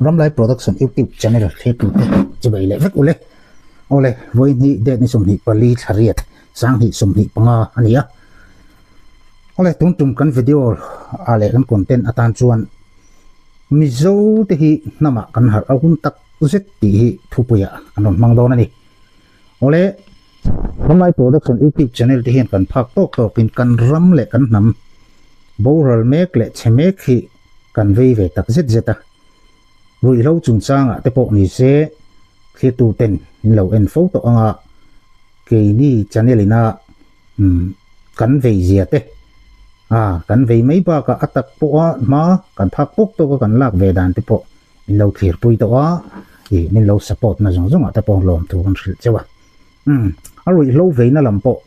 Ramlai Production YouTube channel thlir tute chibai leh vek ule. Awle, vawi hnih date ni 24 thla riat 2025 a ni a. Awle, tun tum kan video ah leh kan content atan chuan Mizo te hi hnamah kan harh a hun tak zet tih hi thupuiah kan rawn hmang dawn a ni. Awle, Ramlai Production YouTube channel te hian kan phak tawk tawkin kan ram leh kan hnam boral mek leh chhe mek hi kan vei ve tak zet zet a. Ruihhlo chungchangah te pawh ni se thlirtu ten min lo en fo tawh anga keini channel ina kan vei zia te a kan vei mai bakah a tak pawha hma kan phak tawk tawka kan lak ve dan te pawh min lo thlirpui tawh a, ih min lo support na zawng zawngah te pawh lawm thu kan hrilh cheu a. Umm a ruihhlo veina lam pawh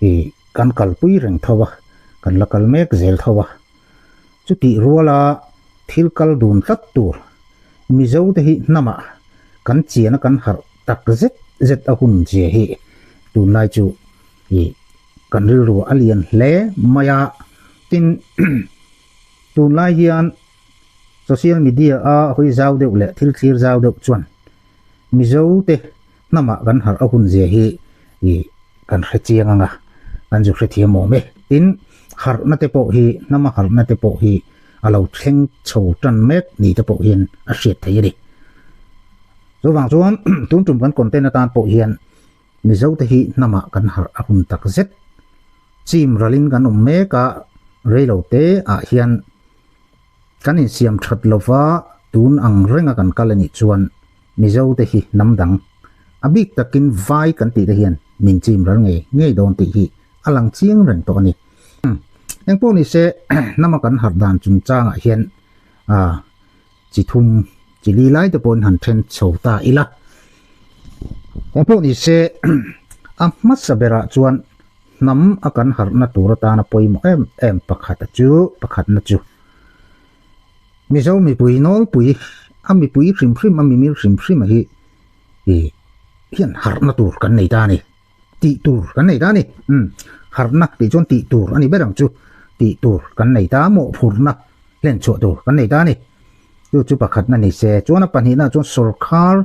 ih kan kalpui reng tho a, kan la kal mek zel tho a. Chutih ruala thil kal dun tlat tur Mizo te hi hnamah kan chian a kan harh tak zet zet a hun zia hi tunlai chu ih kan rilru a lian hle mai a. Tin tunlai hian Social media a hawi zau deuh leh thil thlir zau deuh chuan Mizo te hnamah kan harh a hun zia hi ih kan hre chiang ang a, kan zu hre thiam awm e. Tin, harhna te pawh hi hnama harhna te pawh hi a lo thleng chho tan mek ni te pawh hian a hriat thei a ni. Chuvang chuan tun tum kan content atan pawh hian Mizo te hi hnamah kan harh a hun tak zet. Chim ralin kan awm mek a, reilo te ah hian Kan insiam that lova tun ang renga kan kal a nih chuan Mizo te hi hnam dang, a bik takin vai kan tih te hian min chim ral ngei ngei dawn tih hi a lang chiang reng tawh a ni. Eng pawh ni se hnama kan harh dan chungchangah hian chi thum, chi li lai te pawhin han then chho ta ila. Eng pawh ni se a hmasa berah chuan Hnam a kan harhna tur atana pawimawh em em pakhat a chu, pakhatna chu Mizo mipui nawlpui, a mipui hrim hrim, a mimir hrim hrim a hi i hian harhna tur kan nei ta a ni, tih tur kan nei ta a ni. Umm, harhna tih chuan tih tur a ni ber ang chu, tih tur kan nei ta, mawhphurhna hlen chhuah tur kan nei ta a ni. Chu chu pakhatna ni se, chuan a pahnihna chuan sawrkhar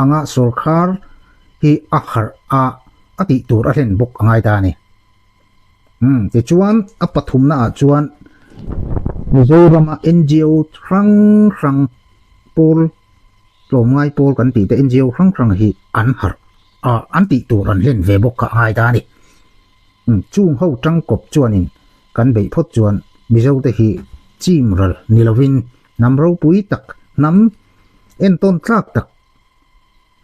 anga sawrkhar hi a harh a, a tih tur a hlen bawk a ngai ta a ni. Umm, tichuan a pathumna ah chuan Mizorama NGO hrang hrang pawl tlawmngai pawl kan tih te NGO hrang hrang hi an harh a, an tih tur an hlen ve bawk kha a ngai ta a ni. Umm, chung ho tangkawp chuanin kan beih phawt chuan Mizo te hi chim ral ni lovin hnam ropui tak, hnam entawn tlak tak,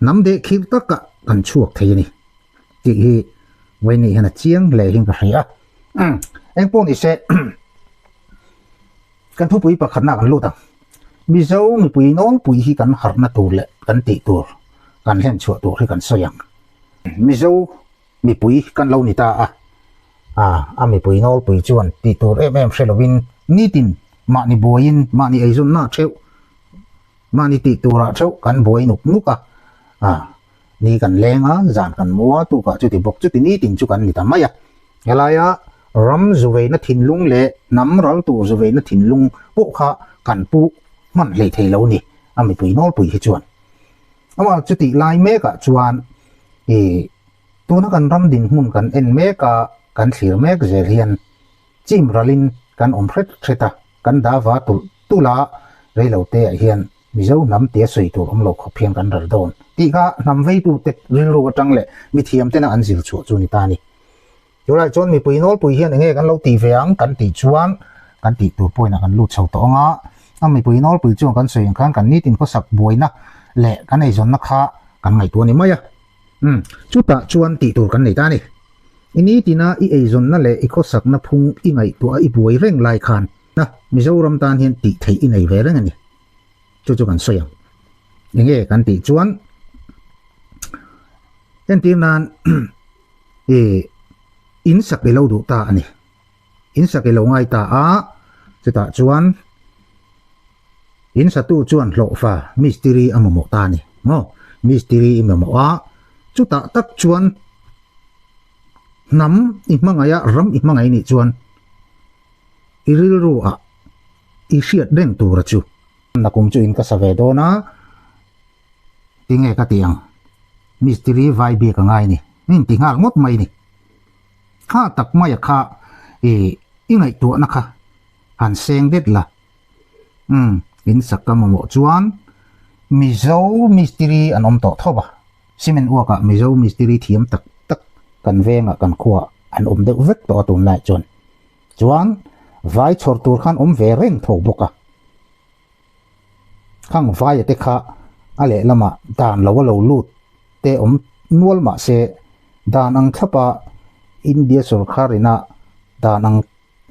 Hnam deh khir takah kan chhuak thei a ni tih hi Wayne hian a chiang hle hian ka hria a. Eng pawh ni se kan thupui pakhatna kan lut ang. Mizo mipui nawlpui hi kan harhna tur leh kan tih tur kan hlen chhuah tur hi kan sawi ang. Mizo mipui kan lo ni ta a, a mipui nawlpui chuan tih tur em em hre lovin nitin mahni buaiin mahni eizawnna theuh Mahni tih turah theuh kan buai nuk nuk a, a ni kan leng a, zan kan mu a, tukah chuti bawk chuti nitin chu kan ni ta mai a. Helaia ram zuveina thinlung leh hnam ral tur zuveina thinlung pawh kha kan pu hman hlei thei lo ni, a mipui nawlpui hi chuan. Amah chutih lai mekah chuan ih tuna kan ram dinhmun kan en mek a, kan thlir mek zel hian chim ralin kan awm hret hret a, kan dava tulh tulh a, reilo te ah hian Mizo hnam tia sawi tur awm lo khawp hian kan ral dawn tih kha hnam veitute rilru atang leh mithiam tena an zir chhuah chu ni ta a ni. Chulai chuan mipui nawlpui hian enge kan lo tih ve ang kan tih chuan kan tih tur pawhin a kan lut chho tawh ang a, a mipui nawlpui chuan kan sawi ang khan kan nitin khawsak buaina leh kan eizawnna kha kan ngaihtuah a ni mai a. Umm, chutah chuan tih tur kan nei ta a ni. I nitina i eizawnna leh i khawsakna phung i ngaihtuah a i buai reng lai khan na Mizoram tan hian tih theih i nei ve reng a ni. Chu chu kan sawi ang. Enge kan tih chuan entir nan i in sak i lo duh ta a ni. In sak i lo ngai ta a, chutah chuan in satu chuan hlawhfa mistiri a mamawh ta a ni. Maw? Mistiri i mamawh a, chutah tak chuan Hnam i hmangaih a, ram i hmangaih nih chuan i rilru ah i hriat reng tura chu. Nakum chu in ka sa ve dawn a, tinge ka tih ang? Mistiri vai biak a ngai ni, min ti nghal ngawt mai ni. Kha tak maia kha i i ngaihtuahna kha han seng det la. Umm, in sak ka mamawh chuan Mizo mistiri an awm tawh thawp a, cement uakah Mizo mistiri thiam tak tak kan vengah kan khuaah an awm deuh vek tawh a tunlai chuan. Chuan vai chhawr tur khan awm ve reng tho bawk a. Khang vaia te kha a lehlamah dan lo a lo lut te awm nual mah se dan ang thlapa India sorkar ina dan ang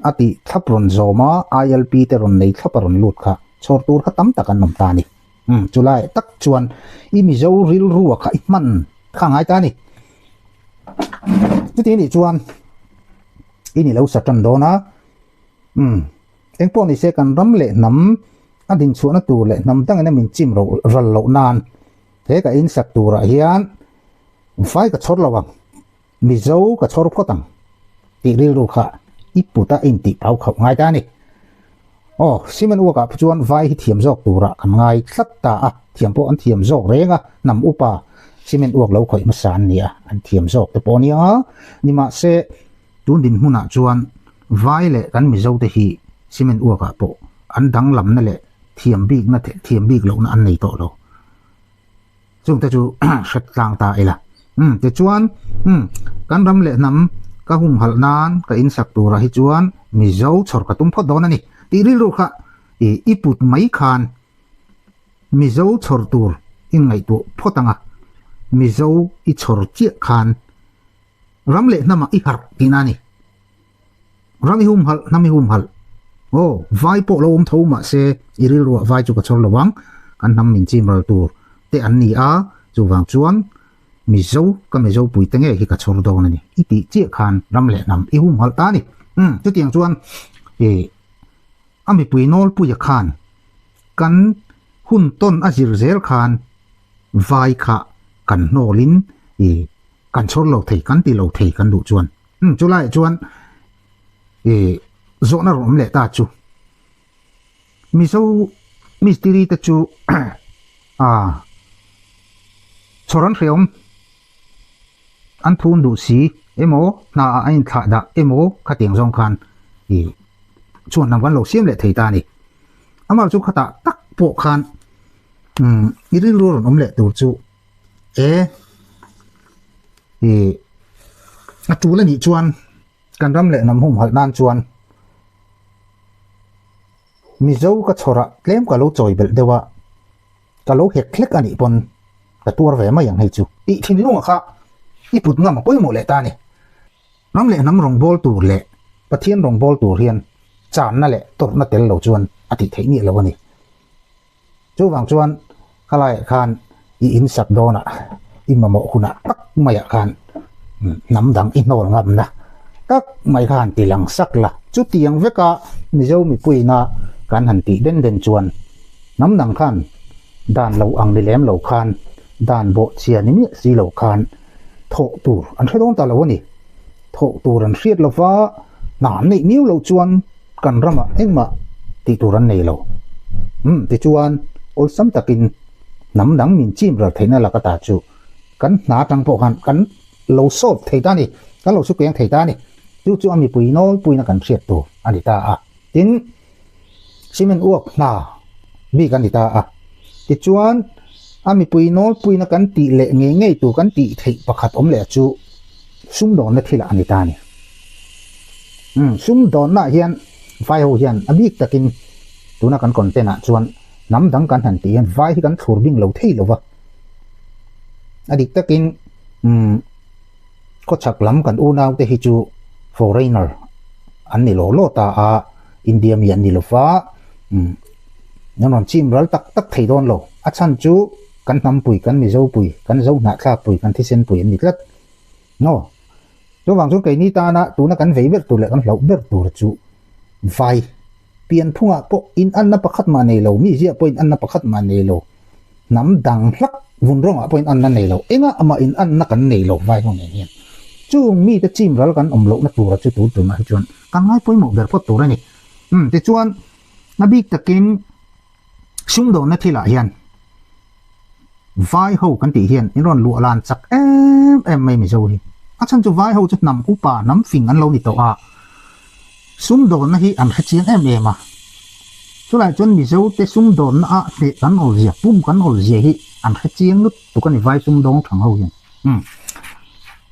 a tih thlap rawn zawm a, ILP te rawn nei thlap a rawn lut kha chhawr tur kha tam tak an awm ta a ni. Umm chulai tak chuan i Mizo rilrua kha i hman kha a ngai ta a ni. Chuti nih chuan i ni lo sa tan dawn a, umm engpawh ni se kan ram leh hnam a dinchhuahna tur leh hnam dangin a min chim ral loh nan he ka insak turah hian vai ka chhawr lo ang. Mizo ka chhawr phawt ang tih rilru kha i put a intih pau khauh ngai ta a ni. Aw, cement uakah pawh chuan vai hi thiam zawk turah kan ngai tlat ta a, thiam pawh an thiam zawk reng a, hnam upa cement uak lo khawih hmasa an ni a, an thiam zawk te pawh a nia. Nimahse, tun dinhmunah chuan vai leh kan Mizo te hi cement uakah pawh an danglamna leh thiam bikna thiam bik lohna an nei tawh lo. Chungte chu hret tlang ta ila. Umm tichuan umm kan ram leh hnam ka humhalh nan ka insak turah hi chuan Mizo chhawr ka tum phawt dawn a ni tih rilru kha i i put mai khan Mizo chhawr tur i ngaihtuah phawt ang a, Mizo i chhawr chiah khan ram leh hnamah i harh tihna a ni. Ram i humhalh, hnam i humhalh. Aw, vai pawh lo awm tho mahse i rilruah vai chu ka chhawr lo ang, kan hnam min chim ral tur te an ni a, chuvang chuan Mizo, ka Mizo puite nge hi ka chhawr dawn a ni i tih chiah khan ram leh hnam i humhalh ta a ni. Umm, chutiang chuan i a mipui nawlpuia khan kan hun tawn a zir zel khan vai kha kan hnawlin i kan chhawr lo thei, kan ti lo thei kan duh chuan. Umm chulaiah chuan ih zawhna rawn awm leh ta chu Mizo mistiri te chu ah chhawr an hreawm an thun duh si emaw hna ah a inthlah dah emaw khatiang zawng khan ih chuan lam kan lo siam leh thei ta a ni. Amah chu khatah tak pawh khan umm i rilru rawn awm leh tur chu E ih a tul anih chuan kan ram leh hnam humhalh nan chuan Mizo ka chhawrah tlem ka lo chawi belh deuh a, ka lo hek hlek anih pawn ka tuar ve mai ang hei chu. Tih thinlunga kha i put ngam a pawimawh leh ta a ni. Ram leh hnam rawngbâwl tur leh Pathian rawngbâwl tur hian chânna leh tawrhna tel lo chuan a tih theih miah lo a ni. Chuvang chuan khalaiah khan i insak dawnah i mamawh hunah tak maiah khan hnam dang i hnawl ngamna tak mai kha han ti lang sak la. Chutiang veka Mizo mipuiina kan han tih den den chuan hnam dang khan dan lo ang ni lem lo khan dan bawhchhia ni miah si lo khan thawh tur an hre dawn ta lo a ni. Thawh tur an hriat lova hna an neih miau loh chuan kan ramah engmah tih tur an nei lo. Umm tichuan awlsam takin hnam dang min chim ral theihna lak ata chu kan hna atang pawh khan kan lo solve thei ta a ni, kan lo sukeng thei ta a ni. Chu chu a mipui nawlpuina kan hriat tur a ni ta a. Tin, cement uak hna bik a ni ta a. Tichuan a mipui nawlpuina kan tih leh ngei ngei tur kan tih theih pakhat awm leh chu sumdawnna thilah a ni ta a ni. Umm sumdawnnaah hian vai ho hian a bik takin tuna kan content ah chuan hnam dang kan han tih hian vai hi kan thlur bing lo thei lo va. A dik takin umm khawchhak lam kan unau te hi chu foreigner an ni law law ta a, India mi an ni lo va, umm an rawn chim ral tak tak thei dawn lo. A chhan chu kan hnampui, kan Mizopui, kan Zohnahthlakpui, kan thisenpui an ni tlat. No. Chuvang chuan keini tana tuna kan vei ber tur leh kan hlauh ber tur chu vai pianphungah pawh inanna pakhat mah nei lo, mi ziah pawh inanna pakhat mah nei lo, hnam dang hlak vun rawngah pawh inanna nei lo, engah mah inanna kan nei lo vai ho nen hian. Chung mite chim ral kan awm lohna tura chu tur tunah hi chuan kan ngai pawimawh ber phawt tur a ni. Umm tichuan a bik takin. Sumdawnna thilah hian vai ho kan tih hian in rawn luah lan chak em em mai Mizo hi. A chhan chu vai ho chu hnam upa, hnam fing an lo ni tawh a, sumdawnna hi an hre chiang em em a. Chulai chuan Mizo te sumdawnna ah hneh kan awl zia, pum kan awl zia hi an hre chiang lutuk a ni vai sumdawng thang ho hian. Umm.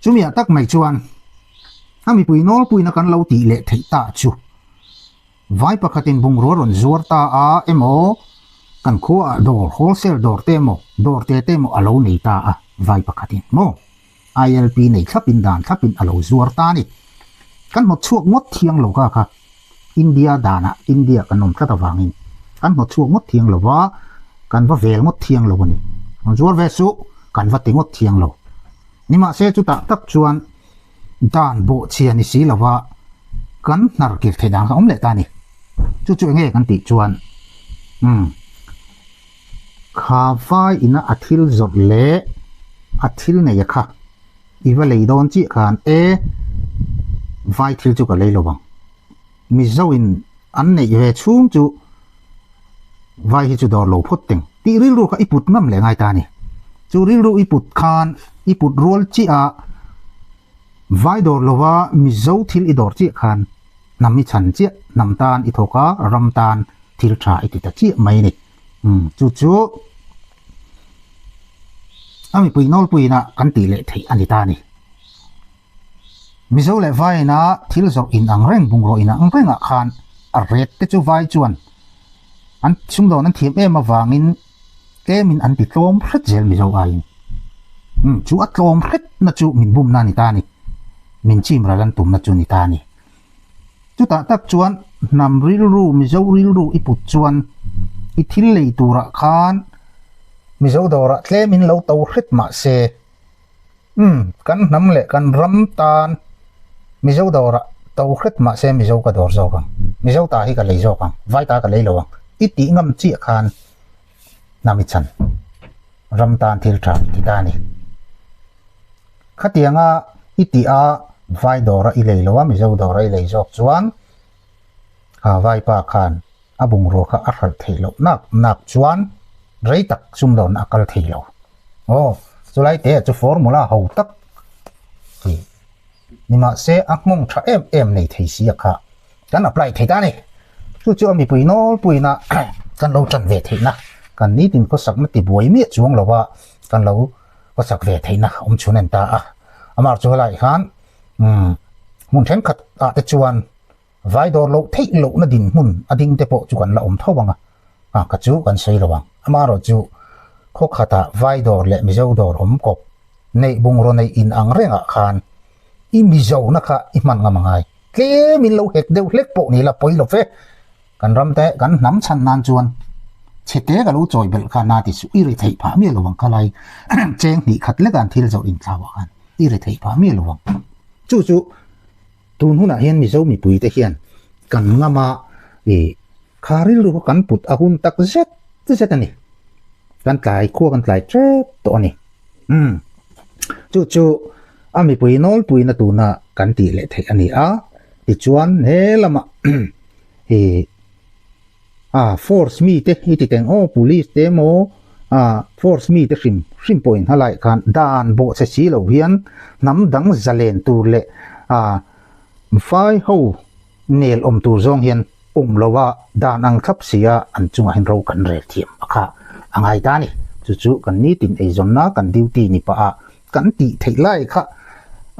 Chumi ah tak mai chuan a mipui nawlpuina kan lo tih leh theih ta chu Vai pakhatin bungrua rawn zuar ta a emaw, kan khuaah dawr, wholesale dawr te emaw, dawr te te emaw a lo nei ta a, vai pakhatin maw? ILP nei thlapin dan thlapin a lo zuar ta a ni. Kan hnawt chhuak ngawt thiang lo kha kha India danah India kan awm tlat avangin kan hnawt chhuak ngawt thiang lo va, kan va vel ngawt thiang lo a ni. Rawn zuar ve suh, kan va ti ngawt thiang lo. Nimahse chutah tak chuan Dan bawhchhia ni si lova kan hnar kir theih dan kha awm leh ta a ni. Chu chu enge kan tih chuan umm kha vai ina a thil zawrh leh a thil nei a kha i va lei dawn chiah khan e vai thil chu ka lei lo ang. Mizo in an neih ve chhung chu vai hi chu dawr lo phawt teng tih rilru kha i put ngam leh ngai ta a ni. Chu rilru i put khan i put rual chiah a, vai dawr lova Mizo thil i dawr chiah khan hnam i chhan chiah, hnam tan i thawk a, ram tan thil tha i ti ta chiah mai a ni. Umm chu chu a mipui nawlpuiin a kan tih leh theih a ni ta a ni. Mizo leh Vaina thil zawrh in ang reng bungraw in ang rengah khan a ret te chu vai chuan an sumdawn an thiam em avangin tlemin an ti tlawm hret zel Mizo aiin. Umm chu a tlawm hret na chu min bumna a ni ta a ni. Min chim ral an tumna chu a ni ta a ni. Chutah tak chuan hnam rilru Mizo rilru i put chuan i thil lei turah khan Mizo dawrah tlemin lo to hret mah se, Umm, kan hnam leh kan ram tan Mizo dawrah to hret mah se Mizo ka dawr zawk ang. Mizo ta hi ka lei zawk ang, vai ta ka lei lo ang. I tih ngam chiah khan hnam i chhan. Ram tan thil tha i ti ta a ni. Khatianga i tih a vai dawra i lei lo a, Mizo dawra i lei zawk chuan kha vaipa khan a bungrua kha a hralh theih loh nak nak chuan rei tak sumdawnna a kal thei lo. Aw, chulai te ah chu formula ho tak tih ni mahse a nghawng tha em em nei thei si a kha kan apply thei ta a ni. Chu chu a mipui nawlpuina kan lo tan ve theihna kan nitin khawsakna tibuai miah chuang lo a kan lo khawsak ve theihna awm chhun a ni ta a. Amah chu helaiah khan umm hmun thenkhat ah te chuan Vai dawr loh theih lohna dinhmun a ding te pawh chu kan la awm tho ang a, a ka chu kan sawi lo ang. Amaherawh chu khaw khatah vai dawr leh Mizo dawr awm kawp neih bungraw neih in ang rengah khan i Mizona kha i hman ngam a ngai. Tlemin lo hek deuh hlek pawh ni la pawi lo ve. Kan ram te kan hnam chhan nan chuan chhete ka lo chawi belh kha na ti suh i ri theih phah miah lo ang kha lai cheng hnih khat lek an thil zawrh inthlau ah khan i ri theih phah miah lo ang. Chu chu Tun hunah hian Mizo mipuite hian kan ngam a, ih, kha rilru kha kan put a hun tak zet zet a ni. Kan tlai khua kan tlai tep tawh a ni. Umm, chu chu a mipui nawlpuina tuna kan tih leh theih a ni a, tichuan he lamah ih, A force mi te i ti teng aw police te emaw a force mi te hrim hrim pawhin halai khan dan bawh che si lo hian hnam dang zalen tur leh a vai ho nel awm tur zawng hian awm lo a dan ang thlap si a an chungah hian ro kan rel thiam a kha a ngai ta a ni. Chu chu kan nitin eizawnna kan duty ni pah a kan tih theih lai kha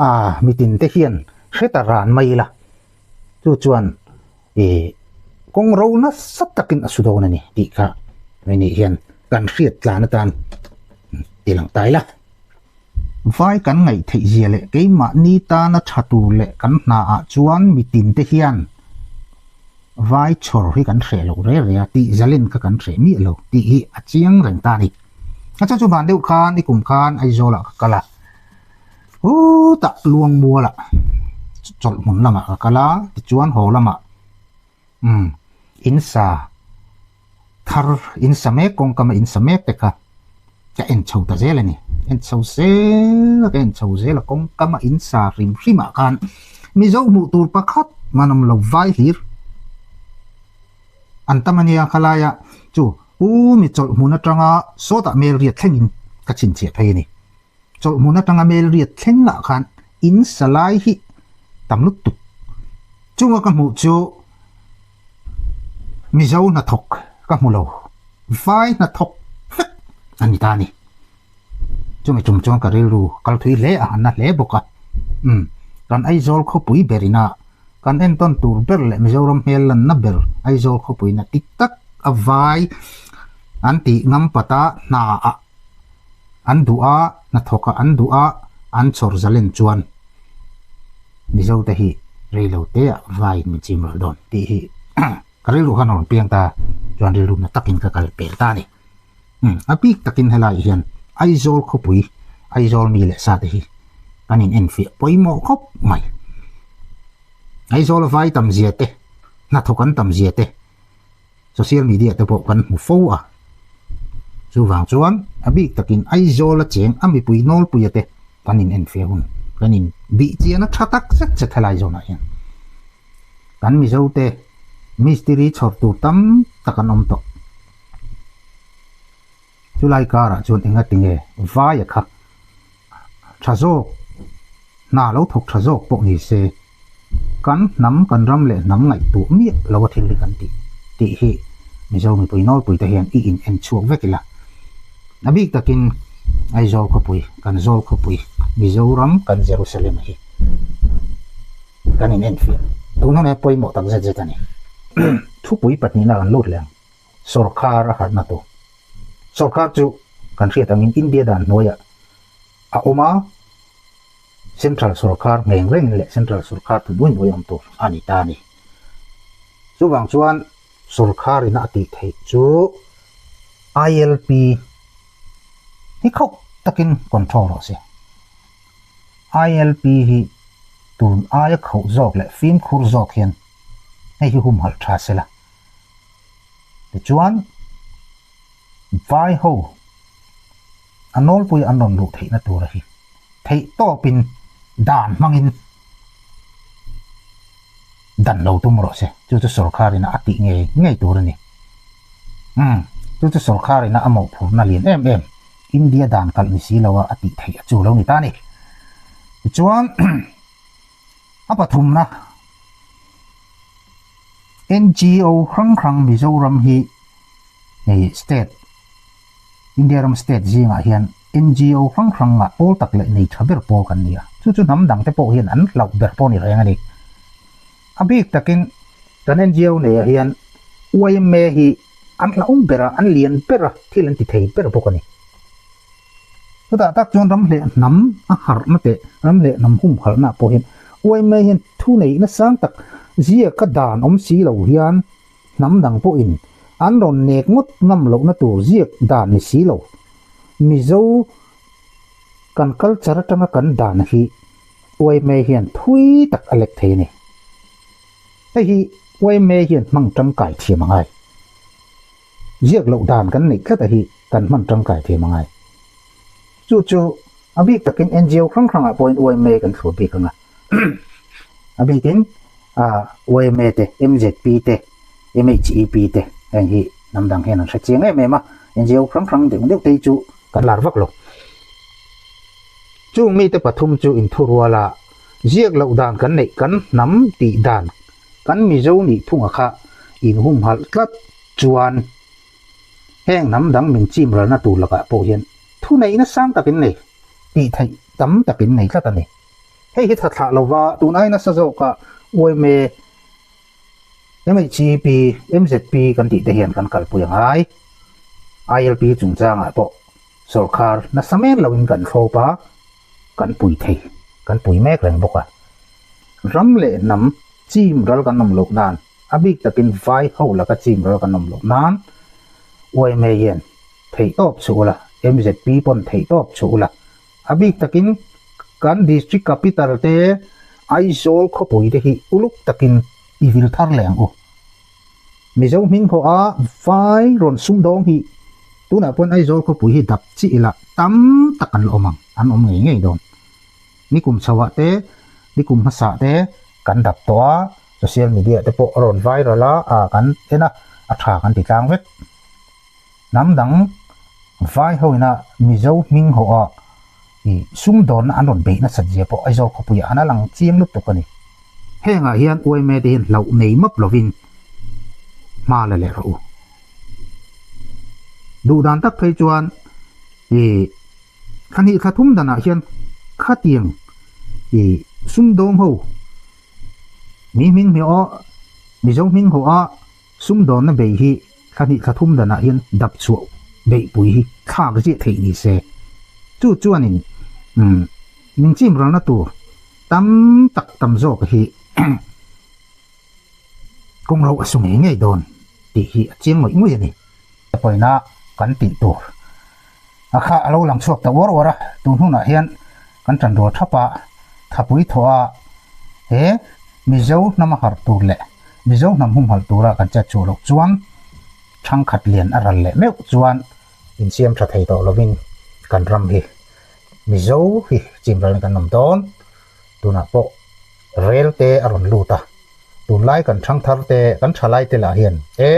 a mitin te hian hre ta ran mai ila chu chuan Ih, kawng ro nasa takin a su dawn a ni tih kha hemi hian kan hriat tlan atan ti lang ta ila. Vai kan ngaih theih zia leh keimahni tana tha tur leh kan hna ah chuan mitin te hian vai chhawr hi kan hreh loh re re a, tih zalin kha kan hreh miah lo tih hi a chiang reng ta a ni. A chuan chu van deuh khan i kum khan Aizawl ah ka kal a. Hutah Luangmualah chawlh hmun lamah ka kal a, tichuan haw lamah umm in sa thar in sa mek kawngkama in sa mek te kha ka en chho ta zel a ni. En chho zel a ka en chho zel a kawngkama in sa hrim hrimah khan Mizo hmuh tur pakhat man awm lo vai hlir an tam a nia khalaia chu. Pu mi chawlh hmun atanga sawtah mel riat thlengin ka chhinchhiah phei a ni. Chawlh hmun atanga mel riat thleng lah khan in sa lai hi tam lutuk. Chunga ka hmuh chu Mizo hnathawk ka hmu lo, vai hnathawk vek a ni ta a ni. Chumi tum chuan ka rilru kal thui hle a, an na hle bawk a. Umm, kan Aizawl khawpui ber ina kan entawn tur ber leh Mizoram hmel lanna ber Aizawl khawpui na tik tak a vai an tih ngam pat a, hna ah an duh a, hnathawk ah an duh a, an chhawr zalen chuan Mizo te hi reilo te ah vai in min chim rawlh dawn tih hi ka rilru khan a rawn piang ta chuan rilru na takin ka kal pel ta a ni. Umm, a bik takin helaiah hian Aizawl khawpui, Aizawl mi leh sa te hi kan in enfiah pawimawh khawp mai. Aizawl vai tam zia te, hnathawk an tam zia te, social media te pawh kan hmu fo a. Chuvang chuan a bik takin Aizawl a cheng a mipui nawlpuia te kan in enfiah hun, kan in bih chian a tha tak zet zet helai zawnah hian. Kan Mizo te mistiri chhawr tur tam tak an awm tawh. Chulai karah chuan enga tinge vaia kha tha zawk, hna lo thawk tha zawk pawh ni se, kan hnam kan ram leh hnam ngaihtuah miah lo a thil hi kan tih tih hi Mizo mipui nawlpui te hian i in en chhuak vek ila. A bik takin Aizawl khawpui, kan Zawl khawpui, Mizoram kan Jerusalem hi kan in enfiah tun hun he pawimawh tak zet zet a ni. Thupui pahnihna kan lut leh ang. Sorkar a harhna tur. Sorkar chu kan hriat angin India dan hnuaiah a awm a, Central sorkar ngheng reng leh Central sorkar thu nuai nuai awm tur a ni ta a ni. Chuvang chuan sorkarin a tih theih chu ILP hi khauh takin control rawh se. ILP hi tun aia khauh zawk leh fimkhur zawk hian hei hi humhalh tha se la. Tichuan, vai ho a nawlpui an rawn luh theihna tura hi theih tawpin dan hmangin dan lo tum rawh se. Chu chu sorkharin a tih ngei ngei tur a ni. Umm, chu chu sorkharin a mawhphurhna lian em em, India dan kalh ni si loa a tih theih a chu lo ni ta a ni. Tichuan, a pathumna. NGO hrang hrang Mizoram hi hei state India ram state zingah hian NGO hrang hrang ah pawl tak leh nei tha ber pawl kan ni a, chu chu hnam dang te pawh hian an hlauh ber pawh a ni reng a ni. A bik takin kan NGO nei ah hian yma hi an hlauh ber a, an lian ber a, thil an ti thei ber bawk a ni. Chutah tak chuan ram leh hnam a harhna teh, ram leh hnam humhalhna pawh hian yma hian thu neihna sang tak ziaka dan awm si lo hian hnam dang pawhin an rawn nek ngawt ngam lohna tur ziak dan ni si lo. Mizo kan culture atanga kan dan hi yma hian thui tak a lek thei a ni. Hei hi yma hian hmang tangkai thiam a ngai. Ziak loh dan kan neih tlat a hi kan hman tangkai thiam a ngai. Chu chu a bik takin NGO hrang hrangah pawhin yma kan thlur bik ang a. A bikin yma te, MZP te, MHEP te heng hi hnam dang hian an hre chiang em em a. NGO hrang hrang deuh deuh te hi chu kan lar vak lo. Chung mite pathum chu inthurual a, ziak loh dan kan neih kan hnam tih dan kan Mizo nih phunga kha inhumhalh tlat chuan heng hnam dang min chim ralna tur lakah pawh hian thuneihna sang takin nei tih theih tam takin nei tlat a ni. Hei hi tha thlah lova tun ai nasa zawkah yma, MHEP, MZP kan tih te hian kan kalpui a ngai. ILP chungchangah pawh sawrkhar nasa men loin kan thlawp a, kan pui thei, kan pui mek reng bawk a. Ram leh hnam chim ral kan awm loh nan, a bik takin vai ho laka chim ral kan awm loh nan yma hian theih tawp chhuh ula, MZP pawn theih tawp chhuh ula, a bik takin kan district capital te Aizawl khawpui te hi uluk takin i vil thar leh ang u. Mizo hming hawh a vai rawn sumdawng hi tunah pawn Aizawl khawpui hi dap chi ila tam tak an la awm ang, an awm ngei ngei dawn. Nikum chhoah te, nikum hmasa te kan dap tawh a, social media te pawh a rawn viral a, ah kan en a, a tha kan ti tlang vek. Hnam dang vai ho ina Mizo hming hawh a i sumdawnna an rawn beih nasat zia pawh Aizawl khawpuiah han a lang chiang lutuk a ni. Hengah hian yma te hian hlauh nei map lovin hma la leh rawh u. Duh dan tak phei chuan i thla hnih thla thum danah hian khatiang i sumdawng ho mi hming hmeh aw Mizo hming hawh a Sumdawnna bei hi thla hnih thla thum danah hian dap chhuah beihpui hi thlak ziah theih ni se. Chu chuanin umm min chim ralna tur tam tak tam zawk hi kawng ro a su ngei ngei dawn tih hi a chiang ngawih ngawih a ni. Pawina kan tih tur a kha a lo lang chhuak ta uar uar a, tun hunah hian kan tan rual thap a, thapui thawh a he Mizo hnam a harh tur leh Mizo hnam humhalh tura kan chet chhuah loh chuan thangkhat lian a ral leh meuh chuan insiam tha thei tawh lovin kan ram hi Mizo hi chim ralin kan awm dawn. Tunah pawh rel te a rawn lut a, tunlai kan thangthar te kan thalai te lah hian e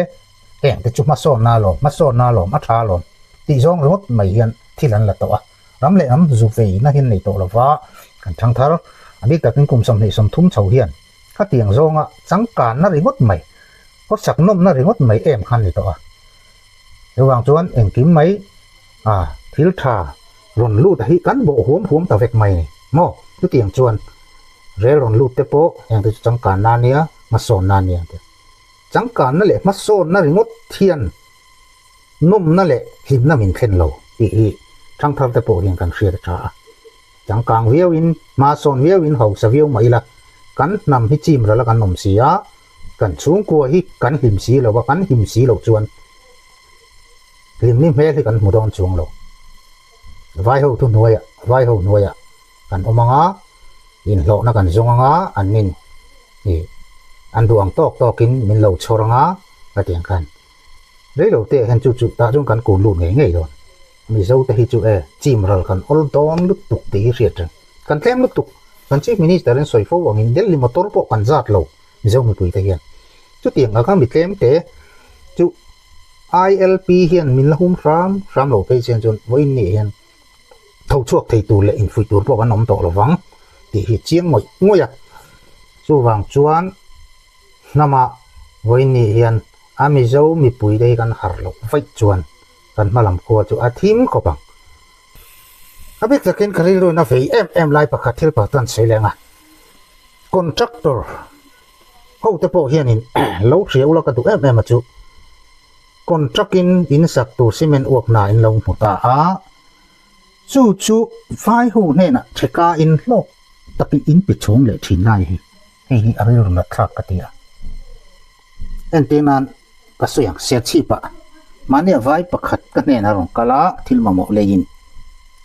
heng te chu hmasawnna alawm hmasawnna alawm a tha alawm tih zawng ringawt mai hian thil an la tawh a. Ram leh ram zu veina hian nei tawh lova kan thangthar a bik takin kum 23 chho hian khatiang zawnga changkanna ringawt mai, khawsak nawmna ringawt mai em khan ni tawh a. Chuvang chuan engkim mai a thil tha rawn lut a hi kan bawh huam huam ta vek mai ni maw? Chutiang chuan rel rawn lut te pawh heng te chu changkanna a nia, hmasawnna a nia te. Changkanna leh hmasawnna ringawt hian Nawmna leh hlimna min thlen lo tih hi thangthar te pawh hian kan hriat a tha a. Changkang viauin, hma sawn viauin hausa viau mah ila, kan hnam hi chim ral a kan awm si a, kan chhungkua hi kan hlim si lo a, kan him si loh chuan hlimni hmel hi kan hmu dawn chuang lo. Vai ho thuhnuaiah, vai ho hnuaiah kan awm ang a, inhlawhna kan zawng ang a, an nin ih an duh ang tawk tawkin min lo chhawr ang a, ka ti ang khan. Rei lo te hian chu chu tah chuan kan kun lut ngei ngei dawn. Mizo te hi chu e chim ral kan awl dawn lutuk tih hi hriat reng. Kan tlem lutuk. Kan Chief Minister in sawi fo angin Delhi motor pawh kan zat lo Mizo mipui te hian. Chutiang anga mi tlem te chu ILP hian min la hum hram hram lo phei chian chuan vawiin ni hian tho chhuak thei tur leh infuih tur pawh kan awm tawh lovang tih hi chiang ngawih ngawih a. Chuvang chuan hnamah vawiin ni hian A Mizo mipui te hi kan harh loh vaih chuan kan hma lam khua chu a thim khawp ang. A bik takin ka rilruin a vei em em lai pakhat thil pakhat kan sawi leng a, contractor ho te pawh hianin lo hria ula ka duh em em a chu contract in in sak tur cement uak hna in lo hmu ta a, chu chu vai ho hnenah theka in hlawk takin in pe chhawng leh thin lai hi. Hei hi a rilru nat thlak ka ti a. Entir nan ka sawi ang Serchhip ah mahni a vai pakhat ka hnenah a rawn kal a, thil mamawh leiin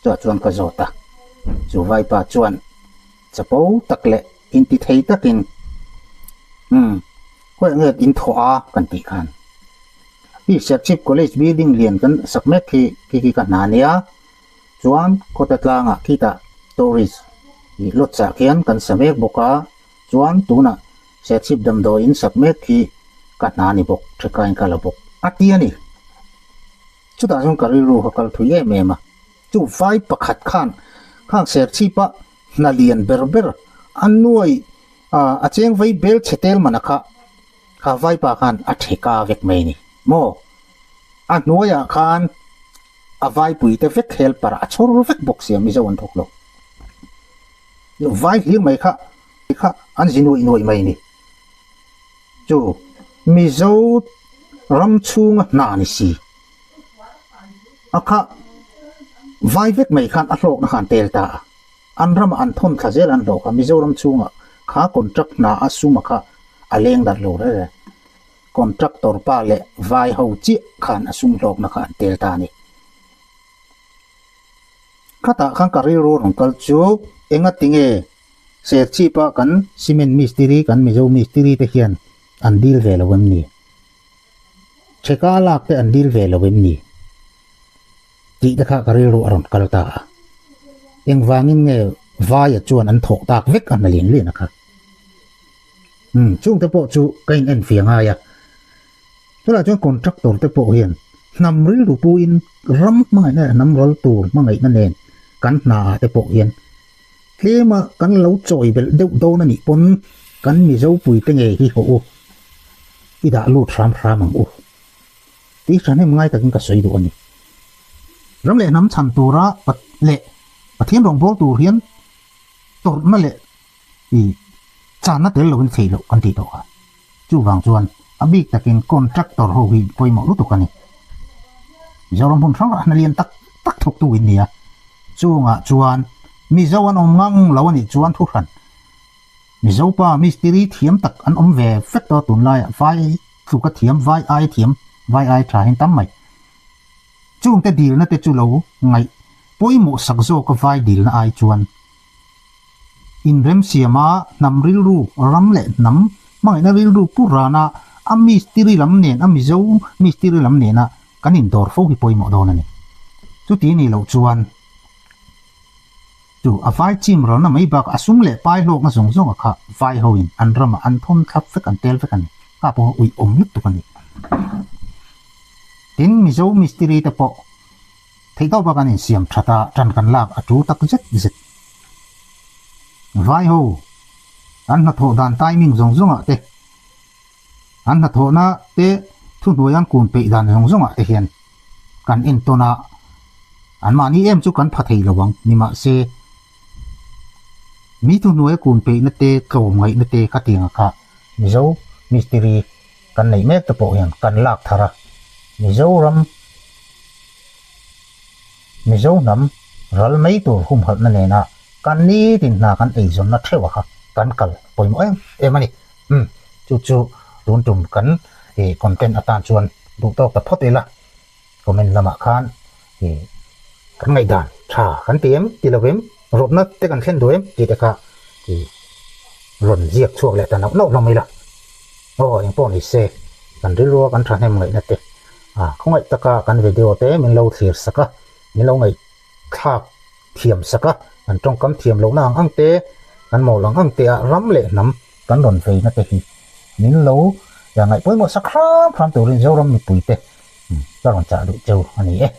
chua chuan ka zawt a. Chu vaipa chuan chapo tak leh inti thei takin umm khawiah nge in thawh a kan tih khan hi Serchhip College building lian kan sak mek khi khi khi ka hna ania. Chuan khawta tlangah khitah tourist ih lodge ah khian kan sa mek bawk a, chuan tunah Serchhip damdawiin sak mek khi ka hna ni bawk, thekain ka la bawk a ti a ni. Chutah chuan ka rilru ka kal thui em em a, chu vai pakhat khan khang Serchhipa hna lian ber ber a nuai a cheng vei bel chhe tel man a kha kha vaipa khan a theka vek mai a ni maw? A hnuaiah khan a vaipui te vek helper a chhawr vek bawk sia Mizo an thawk lo. Vai hlir mai kha kha an zi nuaih nuaih mai ni. Chu Mizo ram chhunga hna ni si a kha vai vek mai khan a hlawkna khan tel ta a. An ramah an thawn thla zel an hlawh kha Mizoram chhungah kha contract hna a suma kha a leng darh lo reng reng. Contractor pa leh vai ho chiah khan a sum hlawkna kha an tel ta a ni. Khatah khan ka rilru rawn kal chu enga tinge Serchhip a kan cement mistiri kan Mizo mistiri te hian an dil ve lo em ni? Chheka lak te an dil ve lo em ni? Tih te kha ka rilru a rawn kal ta a. Engvangin nge vaia chuan an thawk tak vek a hna lian lian a kha? Umm, chungte pawh chu ka in en fia ngai a. Tunah chuan contractor te pawh hian Hnam rilru puin ram hmangaihna leh hnam ral tur hmangaihna nen kan hna ah te pawh hian tlema kan lo chawi belh deuh dawn a nih pawn kan Mizo puite ngei hi hawh u, i dah lut hram hram ang u. Tih thahnem ngai takin ka sawi duh a ni. Ram leh hnam chhan tura leh Pathian rawngbâwl tur hian tawrhna leh i channa tel loin theih loh kan tih tawh kha. Chuvang chuan a bik takin contractor ho hi pawimawh lutuk a ni. Mizoram hmun hrang hrang lian tak tak thawktu in ni a, chungah chuan Mizo an awm ngang lo a nih chuan thuhran Mizo pa mistiri thiam tak an awm ve vek tawh a tunlaiah vai tluka thiam, vai ai thiam, vai ai tha hian tam mai. Chungte dilna te chu lo ngaih pawimawh sak zawka vai dilna ai chuan inremsiama hnam rilru, ram leh hnam hmangaihna rilru pu rana a mistiri lam nen, a Mizo mistiri lam nena kan indawr fo hi pawimawh dawn a ni. Chuti nih loh chuan chu a vai chim ralna mai bakah a sum leh pai hlawkna zawng zawnga kha vai hoin an ramah an thawn thlap vek, an tel vek a ni. Kha pawh uih awm lutuk a ni. Tin, Mizo mistiri te pawh Theihtawpa kan insiam that a, tan kan lak a tul tak zet zet. Vai ho, an hnathawh dan timing zawng zawngah te, an hnathawhna te thuhnuai an kun peih dan zawng zawngah te hian kan entawn a, anmahni em chu kan pha thei lo ang, nimahse mi thuhnuai a kun peihna te, tlawmngaihna te khatianga kha Mizo mistiri kan neih mek te pawh hian kan lak thar a, Mizoram Mizo hnam ral mai tur humhalhna nena kan nitin hna kan eizawnna theuh a kha kan kal pawimawh em em a ni. Umm chu chu tun tum kan ih content atan chuan duh tawk ta phawt ila comment lamah khan ih kan ngaihdan tha kan ti em ti lo em rawtna te kan thlen duh em tih te kha ih rawn ziak chhuak leh ta nauh nauh hlawm ila. Aw engpawh ni se kan rilrua kan thahnem ngaihna te a khawngaih taka kan video te min lo thlir sak a, min lo ngaihthlak thiam sak a, kan tawngkam thiam lohna ang ang te, kan mawl ang ang te ah ram leh hnam kan rawn veina te hi min lo ngaih pawimawh sak hram hram turin Zoram mipui te ka rawn chah duh cheu a ni e.